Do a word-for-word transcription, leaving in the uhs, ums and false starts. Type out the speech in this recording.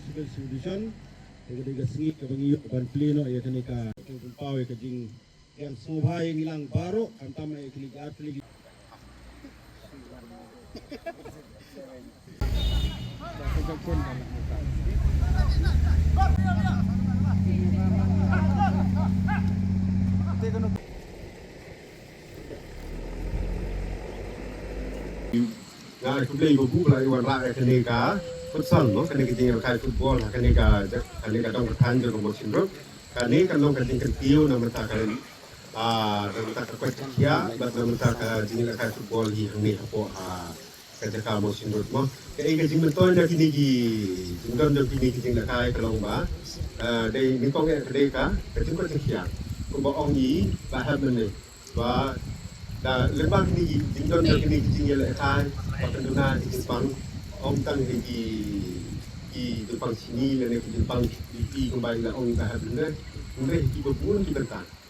Civil Division, ka dei ka sngi kaba ngi ïoh ban plie noh ïa kane ka, ka pynpaw ïa ka jingïaid sngewbha ïa ngi lang baroh, khamtam ïa kine ki athlete. Nga ai khublei ba buh la i wanrah ïa kane ka futsal mo, kane ka jingïalehkai football ha kane ka, kane ka dong ka thaiñ jong ka Mawshynrut. Kane ka long ka jingkyntiew na bynta ka, ah, na bynta ka koit ka khiah bad na bynta ka jingïalehkai football hi hangne hapoh, ah, ka jaka Mawshynrut mo. Kaei ka jingmyntoi na kine ki jingdon jong kine ki jingïalehkai ka long ba, ah, dei nyngkong eh ka dei ka, ka jingkoit ka khiah. Kumba ong i Bah Hep mynne. Ba da lyngba kine ki jingdon jong kine ki jingïalehkai ba kan duna ki jingpang, ym tang ki, ki jingpang shini lane ki jingpang ki, ki kumba i la ong i Bah Hep mynne, hynrei kiba bun ki bynta.